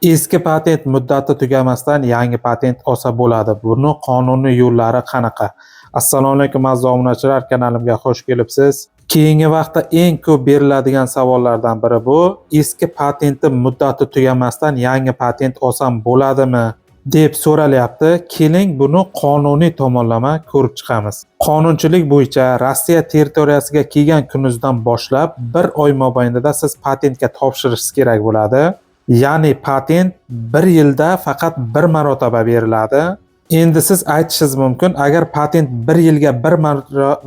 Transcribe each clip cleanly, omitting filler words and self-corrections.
Eski patent muddati tugamasdan yangi patent olsa bo'ladi. Buni qonuniy yo'llari qanaqa? Assalomu alaykum, aziz obunachilar, kanalimga xush kelibsiz. Keyingi vaqtda eng ko'p beriladigan savollardan biri bu: eski patentim muddati tugamasdan yangi patent olsam bo'ladimi, deb so'ralyapti. Keling, buni qonuniy tomonlama ko'rib chiqamiz. Qonunchilik bo'yicha Rossiya territoriyasiga kelgan kuningizdan boshlab bir oy mobaynida siz patentga topshirishingiz kerak bo'ladi. Ya'ni patent bir yilda faqat bir marotaba beriladi. Endi siz aytishingiz mumkin, agar patent bir yilga bir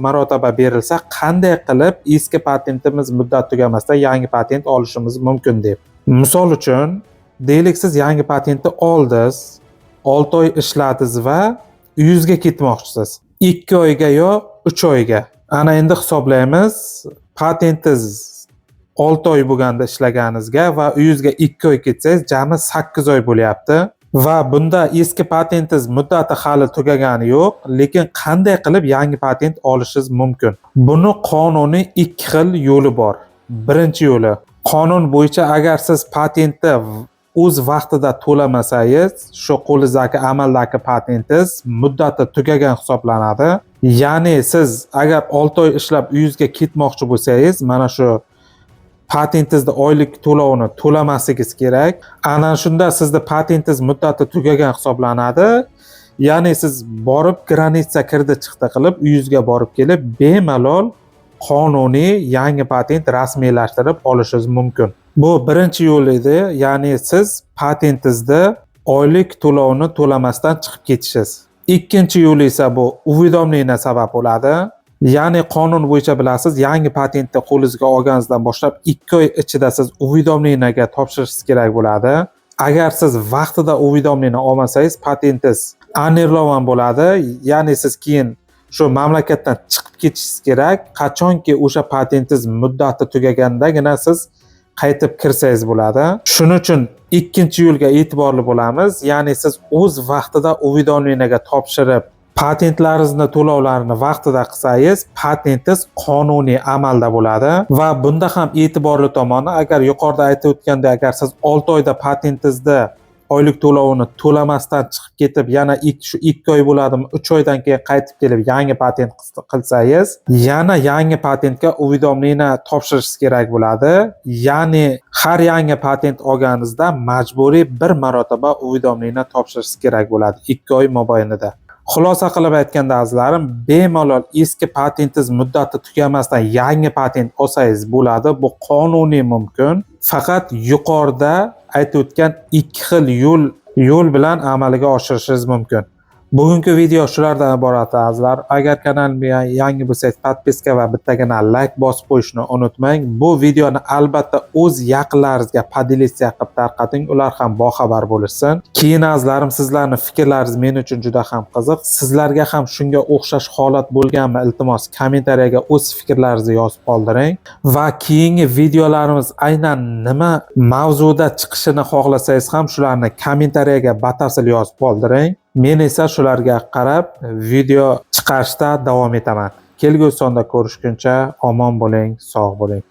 marotaba berilsa, qanday qilib eski patentimiz muddat tugamasdan yangi patent olishimiz mumkin, deb. Misol uchun, deylik, siz yangi patentni oldingiz, 6 oy ishladingiz va uyingizga ketmoqchisiz. 2 oyga yo 3 oyga. Ana endi hisoblaymiz. Patentingiz 6 oy bo'lganda ishlaganingizga va uyingizga 2 oy ketsangiz, jami 8 oy bo'lyapti. Va bunda eski patentingiz muddati hali tugagani yo'q, lekin qanday qilib yangi patent olishingiz mumkin? Buni qonuniy ikki xil yo'li bor. Birinchi yo'li: qonun bo'yicha agar siz patentni o'z vaqtida to'lamasangiz, shu qo'lingizdagi amaldagi patentingiz muddati tugagan hisoblanadi. Ya'ni siz agar 6 oy ishlab uyingizga ketmoqchi bo'lsangiz, mana shu patentingizni oylik to'lovini to'lamasligingiz kerak. Ana shunda sizni patentingiz muddati tugagan hisoblanadi. Ya'ni siz borib, граница kirdi chiqdi qilib, uyingizga borib kelib, bemalol qonuniy yangi patent rasmiylashtirib olishingiz mumkin. Bu birinchi yo'l edi, ya'ni siz patentingizni oylik to'lovini to'lamasdan chiqib ketishingiz. Ikkinchi yo'l esa bu уведомление sabab bo'ladi. Ya'ni qonun bo'yicha, bilasiz, yangi patentni qo'lingizga olganingizdan boshlab 2 oy ichida siz уведомление ga topshirishingiz kerak bo'ladi. Agar siz vaqtida уведомление olmasangiz, patentingiz аннулирован bo'ladi. Ya'ni siz keyin shu mamlakatdan chiqib ketishingiz kerak. Qachonki o'sha patentingiz muddati tugagandagina siz qaytib kirsangiz bo'ladi. Shuning uchun ikkinchi yo'lga e'tiborli bo'lamiz. Ya'ni siz o'z vaqtida уведомление ga topshirib, patentlaringizni to'lovlarini vaqtida qilsangiz, patentingiz qonuniy amalda bo'ladi. Va bunda ham e'tiborli tomoni, agar yuqorida aytib o'tgandek, agar siz 6 oyda patentingizni oylik to'lovini to'lamasdan chiqib ketib, yana shu 2 oy bo'ladimi, 3 oydan keyin qaytib kelib yangi patent qilsangiz, yana yangi patentga уведомление topshirishingiz kerak bo'ladi. Ya'ni har yangi patent olganingizda majburiy bir marotaba уведомление topshirishingiz kerak bo'ladi 2 oy mobaynida. Xulosa qilib aytganda, azizlarim, bemalol eski patentingiz muddati tugamasdan yangi patent olsangiz bo'ladi. Bu qonuniy mumkin. Faqat yuqorida aytib o'tgan ikki xil yo'l bilan amalga oshirishingiz mumkin. Bugungi video shulardan iborat, azizlar. Agar kanalimga yangi bo'lsangiz, подписка va bittagina layk bosib qo'yishni unutmang. Bu videoni albatta o'z yaqinlaringizga поделиться qilib tarqating, ular ham boxabar bo'lishsin. Keyin, azizlarim, sizlarning fikrlaringiz men uchun juda ham qiziq. Sizlarga ham shunga o'xshash holat bo'lganmi? Iltimos, kommentariyaga o'z fikrlaringizni yozib qoldiring va keyingi videolarimiz aynan nima mavzuda chiqishini xohlasangiz ham, shularni kommentariyaga batafsil yozib qoldiring. Men esa shularga qarab video chiqarishda davom etaman. Kelgusi sonda ko'rishguncha omon bo'ling, sog' bo'ling.